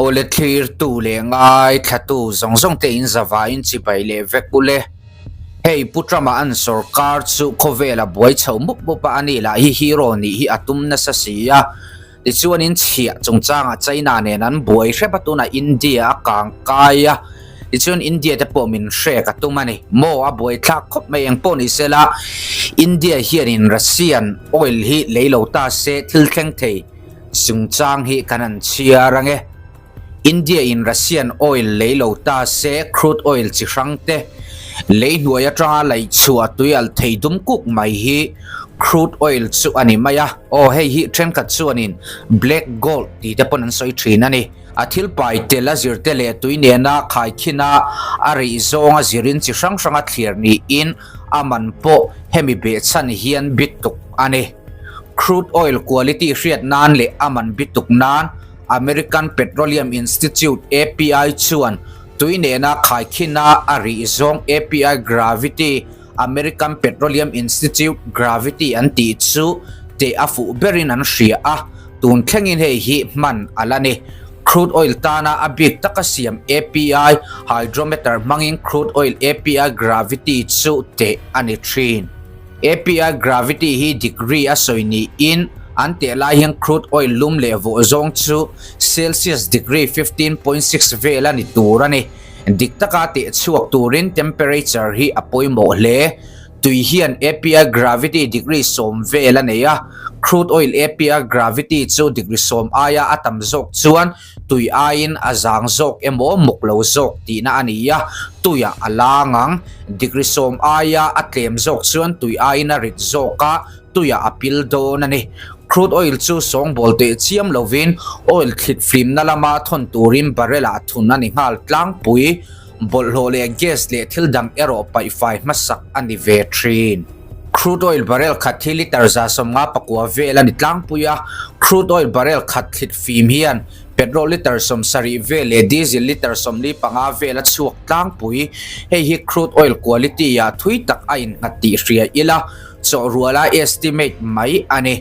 Awle thlirtu leh ngaithlatu zawng zawng te in zavaiin chibai leh vek ule. Hei Pu Trump-a an sawrkar chu khawvel a buai chho mup mup a, ani lah hi hero nih hi a tum nasa si a. Tichuanin chhiah chungchangah China nen an buai hrep a, tunah India a kang kai a, tichuan India te pawh min hrek a tum a ni. Maw a buai thlak khawp mai eng pawh ni sela India hianin Russian oil hi lei lo ta se thil thleng thei chungchang hi kan han chhiar ange. India in Russian oil lei lo ta se crude oil chi hrang te lei hnuai atanga laih chhuah tui al thei dum kuk mai hi crude oil chu a ni mai a. Aw hei hi thenkhat chuanin black gold tih te pawn an sawi thin a ni. A thil pai tel a zir te leh tui nena khaikhin a a rih zawng a zirin chi hrang hrang a thlir niin a man pawh hemi behchhan hian bituk a ni. Crude oil quality hriat nan leh a man bituk nan American Petroleum Institute, API, chuan tui nena khaikhina a rih zawng API Gravity, American Petroleum Institute Gravity an tih chu teh a fuh berin an hria a, tun thlengin hei hi hman a la ni. Crude oil tana a bik taka siam API Hydrometer hmangin crude oil API Gravity chu teh a ni thin. API gravity hi degree a sawi niin an teh lai hian crude oil lum leh vawh zawng chu Celsius degree 15.6 vel a ni tur a ni. Dik taka teh chhuak turin temperature hi a pawimawh hle. Tui hian API gravity degree sawm vel a nei a, crude oil API gravity chu degree sawm aia a tam zawk chuan Tui aiin a zang zawk emaw muk lo zawk tihna a ni a, tuiah a lang ang. Degree sawm aia a tlem zawk chuan tui aiin a rit zawk a, tuiah a pil dawn a ni. Crude oil chu sawngbawl teh chiam lovin oil thlit flimna lama thawn turin barrel-ah thun a ni nghal tlangpui. Bawlhhlawh leh gas leh thil dang erawh paihfai hmasak a ni ve thin. Crude oil barrel khat hi litre 154 vel a ni tlangpui a, crude oil barrel khat thlit fim hian petrol litre 70 vel leh diesel litre 45 vel a chhuak tlangpui. Hei hi crude oil quality ah thui tak a innghat tih hria ila, chawhruala estimate mai a ni.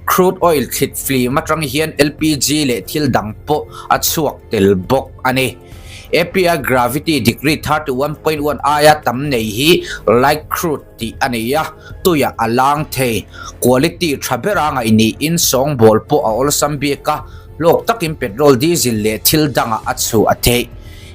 Crude oil thlit flim atang hian LPG leh thil dang pawh a chhuak tel bawk a ni. API gravity degree 31.1 aia tam nei hi light crude tih a nei a, tuiah a lang thei. Quality tha bera ngaih niin sawngbawl pawh a awlsam bik a, hlawk takin petrol, diesel leh thil dangah a chhuah a theih.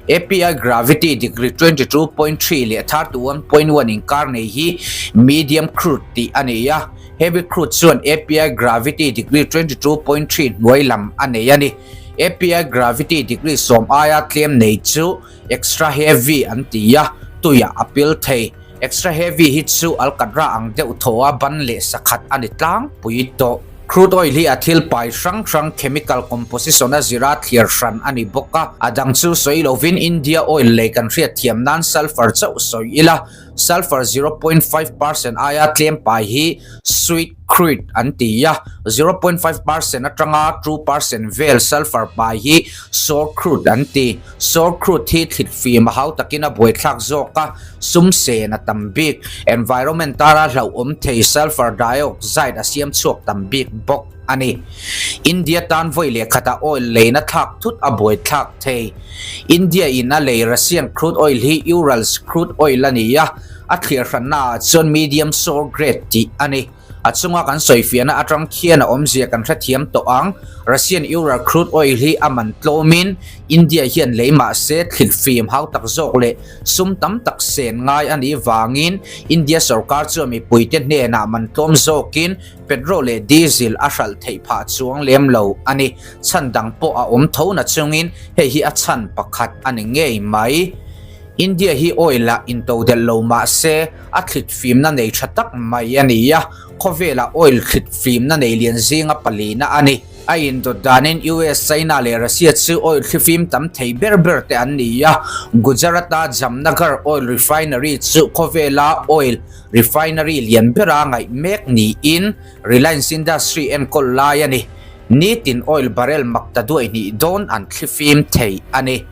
API gravity degree 22.3 leh 31.1 inkar nei hi medium crude tih a nei a, heavy crude chuan API gravity degree 22.3 hnuai lam a nei a ni. API gravity degree sawm aia tlem nei chu extra heavy an ti a, tuiah a pil thei. Extra heavy hi chu alkatra ang deuh thaw a ban leh sakhat a ni tlangpui tawh. Crude oil hi a thil pai hrang hrang chemical composition a zira thliar hran a ni bawk a, a dang chu sawi lovin India oil lei kan hriatthiam nan sulphur chauh sawi ila, Sulphur 0.5% aia tlem pai hi sweet crude an ti a, 0.5% atanga 2% vel sulphur pai hi sour crude an ti. Sour crude hi thlit fim a hau takin a buaithlak zawk a, sum sen a tam bik. Environment tara hlauhawm thei sulphur dioxide a siam chhuak tam bik bawk a ni. India tan vawi leh khatah oil leina thlak thut a buaithlak thei. India in a lei Russian crude oil hi Urals crude oil a ni a, a thlir hranna ah chuan medium sour grade tih a ni. A chunga kan sawifiahna atang khian a awmzia kan hrethiam tawh ang. Russian Ural crude oil hi a man tlawmin India hian lei mah se thlit fim hau tak zawk leh sum tam tak sen ngai a nih vangin India sorkar chuan mipuite hnenah man tlawm zawkin Petrol leh diesel a hralh theih phah chuang lem lo a ni. Chhan dang pawh a awm tho na chungin hei hi a chhan pakhat a ni ngei mai. India hi oil ah intodelh lo mah se a thlit fimna nei tha tak mai a ni a, khawvelah oil thlit fimna nei lian zinga palina a ni. A indawt danin US, China leh Russia chu oil thlifim tam thei ber ber te an ni a, Gujarat-a Jamnagar oil refinery chu khawvela oil refinery lian bera ngaih mek niin Reliance Industry enkawl lai a ni. Nitin oil barrel mak ta duai hnih dawn an thlifim thei a ni.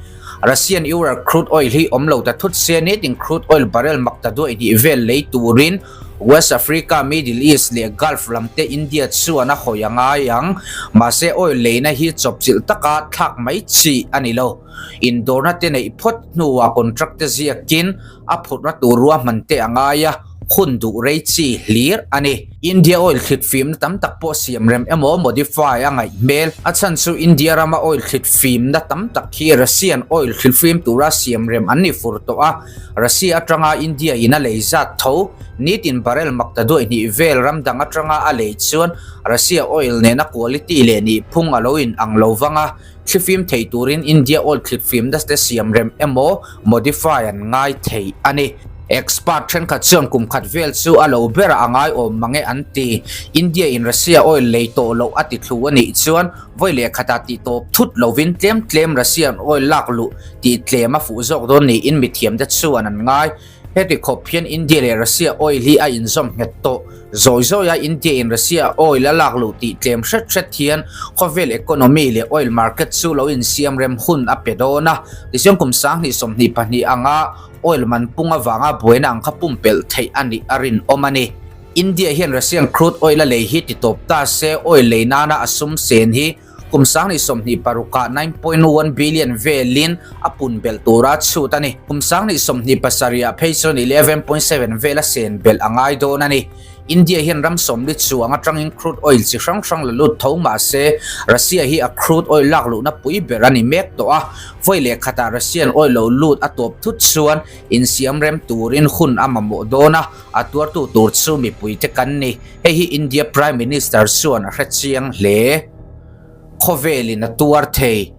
Russian Ural crude oil hi awm lo ta thut se nitin crude oil barrel mak ta duai hnih vel lei turin West Africa, Middle East leh Gulf lam te India chuan a hawi a ngai ang. Mahse oil leina hi chawpchilh taka thlak mai chi a ni lo. Indawrna te neih phawt hnuah contract te ziakin a phurhna tur ruahman te a ngai a, hun duh rei chi hlir a ni. India oil thlit fimna tam tak pawh siam rem emaw modify a ngaih hmel. A chhan chu India rama oil thlit fimna tam tak hi Russian oil thlit fim tura siam rem an ni fur tawh a, Russia atanga India in a lei zat tho. Nitin barrel mak ta duaih hnih vel ram dang atanga a lei chuan Russia oil nena quality leh nihphung a lo in ang lo vang a, Thlifim thei turin India oil thlifimna te siam rem emaw modify an ngai thei a ni. Expert thenkhat chuan kum khat vel chu a lo berah a ngai awm mange an ti. India in Russia oil lei tawh loh a ti thlu a nih chuan vawi leh khatah tih tawp thut lovin tlem tlem Russian oil lak luh tih tlem a fuh zawk dawn niin mithiamte chuan an ngai. Heti khawp hian India leh Russia oil hi a inzawm nghet tawh. Zawi zawi a India in Russia oil a lak luh tih tlem hret hret hian khawvel economy leh oil market chu lo insiam rem hun a pe dawn a. Tichuan kum 2022 anga oil man pung avanga buaina ang kha pumpelh theih a nih a rinawm a ni. India hian Russian crude oil a lei hi ti tawp ta se oil lei nana a sum sen hi Kum 2026 ah 9.1 billion velin a pun belh tura chhut a ni. Kum 2027 ah phei chuan 11.7 vel a sen belh a ngai dawn a ni. India hian ram sawmli chuang atangin crude oil chi hrang hrang la lut tho mah se Russia hi a crude oil lak luhna pui ber a ni mek tawh a. Vawi leh khatah Russian oil lo lut a tawp thut chuan insiam rem turin hun a mamawh dawn a, a tuartu tur chu mipuite kan ni. Hei hi India Prime Minister chuan a hre chiang hle. Khawvelin a tuar thei.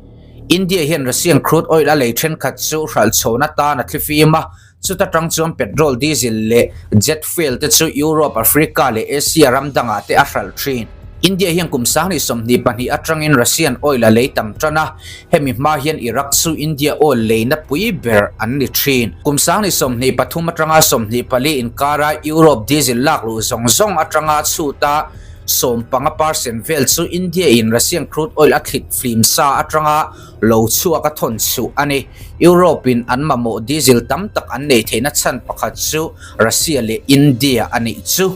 India hian Russian crude oil a lei thenkhat chu hralh chhohna atan a thlifim a, chuta tang chuan petrol, diesel leh jet fuel te chu Europe, Africa leh Asia ram dangah te a hralh thin. India hian kum 2022 atangin Russian oil a lei tam tan a, Hemi hma hian Iraq chu India oil leina pui ber an ni thin. Kum 2023 atanga 24 inkara Europe diesel lak luh zawng zawng atanga chhuta 15 percent vel chu India in Russian crude oil a thlit flim sa atanga lo chhuak a thawn chhuh a ni. Europe in an mamawh diesel tam tak an nei theihna chhan pakhat chu Russia leh India a nih chu.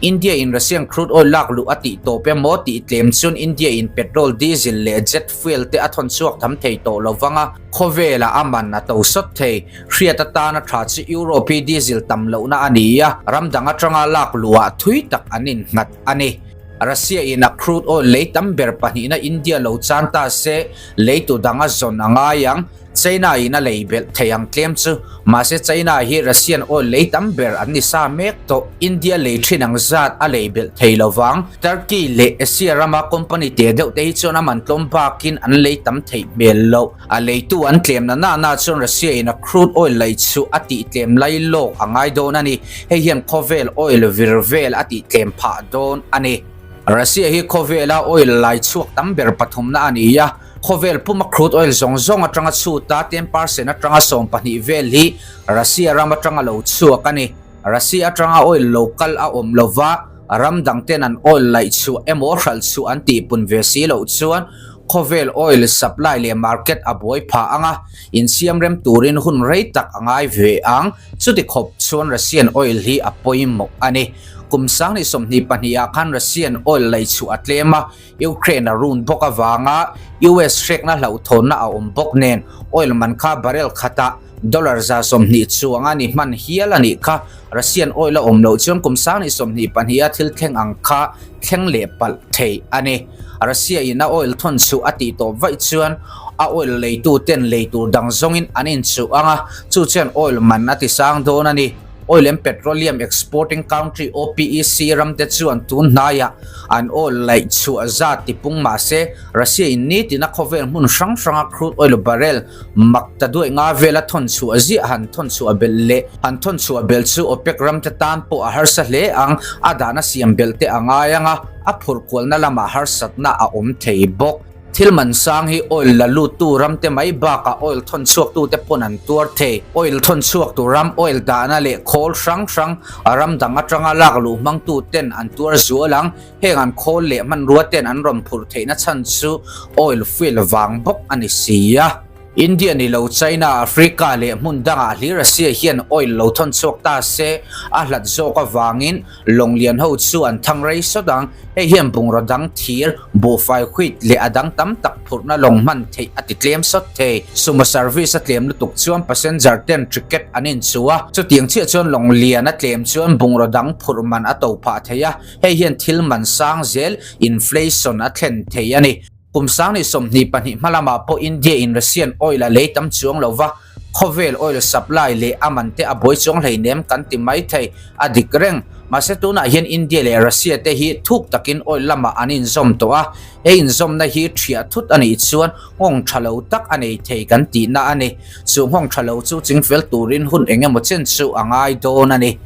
India in Russian crude oil lak luh a tih tawp emaw tih tlem chuan India in petrol, diesel leh jet fuel te a thawn chhuak tham thei tawh lo vang a, khawvelah a man a to sawt thei. Hriat atana tha chu Europe hi diesel tam lohna a ni a, ram dang atanga lak luhah thui tak an innghat a ni. Russia in a crude oil lei tam ber pahnihna India lo chan ta se, leitu dang a zawn a ngai ang. China in a lei belh thei ang tlem chu, mahse China hi Russian oil lei tam ber an ni sa mek tawh. India lei thin ang zat a lei belh thei lo vang. Turkey leh Asia rama company te deuh te hi chuan a man tlawm bakin an lei tam theih hmel loh. A leitu an tlem na na na chuan Russia in a crude oil lei chu a tih tlem lai lawk a ngai dawn a ni. Hei hian khawvel oil vir vel a tih tlem phah dawn a ni. Russia hi khawvela oil lai chhuak tam ber pathumna a ni a. Khawvel puma crude oil zawng zawng atanga chhuta 10% atanga 12 vel hi Russia ram atanga lo chhuak a ni. Russia atanga oil lo kal a awm lova, ram dang ten an oil laih chhuah emaw hralh chhuah an tihpun ve si loh chuan khawvel oil supply leh market a buai phah ang a, insiam rem turin hun rei tak a ngai ve ang. Chuti khawp chuan Russian oil hi a pawimawh a ni. Kum 2022 ah khan Russian oil laih chhuah a tlem a, Ukraine a run bawk avanga US hrekna hlauhthawnna a awm bawk nen oil man kha barrel khatah dollar 120 chuang a ni hman hial a nih kha. Russian oil a awm loh chuan kum 2022 a thil thleng ang kha thleng leh palh thei a ni. Russia in a oil thawn chhuh a tih tawp vaih chuan a oil leitu ten lei tur dang zawngin an inchuh ang a, chu chuan oil man a ti sang dawn a ni. Oil and Petroleum Exporting Country, OPEC, ramte chuan tun hnaiah an oil laih chhuah zat tipung mah se, Russia in nitin a khawvel hmun hrang hranga crude oil barrel mak ta duai nga vela thawn chhuah ziah han thawn chhuah belh leh han thawn chhuah belh chu OPEC ramte tan pawh a harsa hle ang, a dahna siam belh te a ngai ang a, a phurh kualna lamah harsatna a awm thei bawk. Thil man sang hi oil la luttu ramte mai bakah oil thawn chhuaktute pawn an tuar thei. Oil thawn chhuaktu ram oil dahna leh khawl hrang hrang ram dang atanga lak luh hmangtuten an tuar zual ang. Heng an khawl leh hmanrua ten an rawn phurh theihna chhan chu oil fuel vang bawk a ni si a. India ni lo China, Africa leh hmun dangah hlir Russia hian oil lo thawn chhuak ta se, a hlat zawk avangin lawng lian ho chu an thang rei sawt ang. Hei hian bungraw dang thir, buhfai wheat leh a dang tam tak phurhna lawng hman theih a ti tlem sawt thei. Sumo service a tlem lutuk chuan passenger ten ticket an inchuh a, chutiang chiah chuan lawng lian a tlem chuan bungraw dang phurh man a to phah thei a, hei hian thil man sang zel, inflation, a thlen thei a ni. Kum 2022 hma lamah pawh India in Russian oil a lei tam chuang lo va, khawvel oil supply leh a man te a buai chuang hleinem kan ti mai thei, a dik reng. Mahse tunah hian India leh Russia te hi thuk takin oil lamah an inzawm tawh a, he inzawmna hi thiah thut a nih chuan nghawng tha lo tak a nei thei kan tihna a ni. Chu nghawng tha lo chu chingfel turin hun eng emaw chen chu a ngai dawn a ni.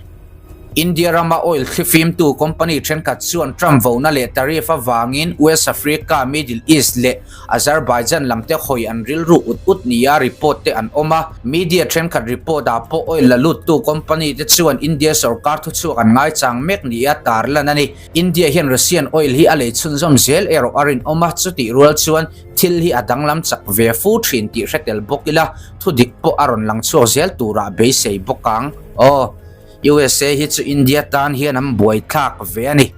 India rama oil thlifimtu company thenkhat chuan Trump vona leh tariff avangin West Africa, Middle East leh Azerbaijan lamte hawi an rilru ut ut nia report te an awm a. Media thenkhat report ah pawh oil la luttu company te chuan India sorkar thuchhuak an ngaichang mek nia tarlan a ni. India hian Russian oil hi a lei chhunzawm zel erawh a rinawm a, chutih rual chuan thil hi a danglam chak ve fu thin tih hre tel bawk ila thudik pawh a rawn lang chhuak zel turah beisei bawk ang. Aw. USA hi chu India tan hian an buaithlak ve a ni.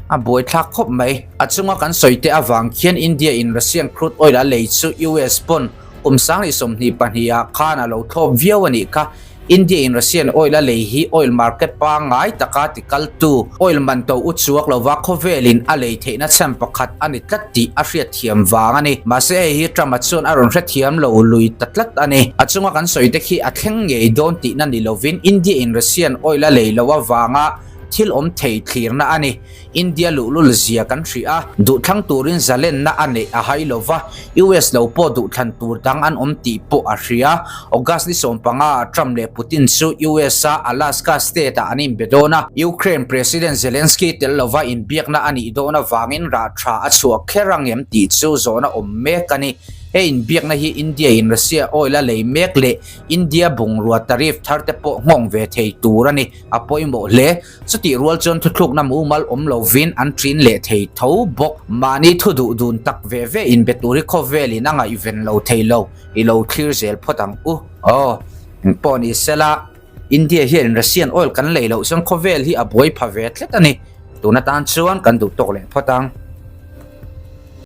A buaithlak khawp mai. A chunga kan sawi te avang khian India in Russian crude oil a lei chu US pawn kum 2022 ah khan a lo thlawp viau a nih kha. India in Russian oil a lei hi oil market pangngai taka ti kaltu, oil man to u chuak lova khawvelin a lei theihna chhan pakhat a ni tlat tih a hriatthiam vang a ni. Mahse hei hi Trump-a chuan a rawn hrethiam lo lui ta tlat a ni. A chunga kan sawi te khi a thleng ngei dawn tihna ni lovin India in Russian oil a lei lo avanga thil awm thei thlirna a ni. India luhlul zia kan hrih a, duhthlang turin zalenna a neih a hai lo va, US lo pawh duhthlan tur dang an awm tih pawh a hria. August ni 15 ah Trump leh Putin chu US a Alaska state ah an inbe dawn a, Ukraine President Zelensky tel lova inbiakna a nih dawn avangin rah tha a chhuah kher ang em tih chu zawhna awm mek a ni. He inbiakna hi India in Russia oil a lei mek leh India bungrua tariff thar te pawh nghawng ve thei tur a ni, a pawimawh hle. Chutih rual chuan thuthlukna mumal awm lovin an ṭin leh thei tho bawk. Mahni thu duh dun tak ve ve inbe tur hi khawvelin a ngaihven lo thei lo, i lo thlir zel phawt ang u. Aw, engpawh ni sela, India hian Russian oil kan lei loh chuan khawvel hi a buai pha ve tlat a ni. Tun atan chuan kan duh tawk leh phawt ang.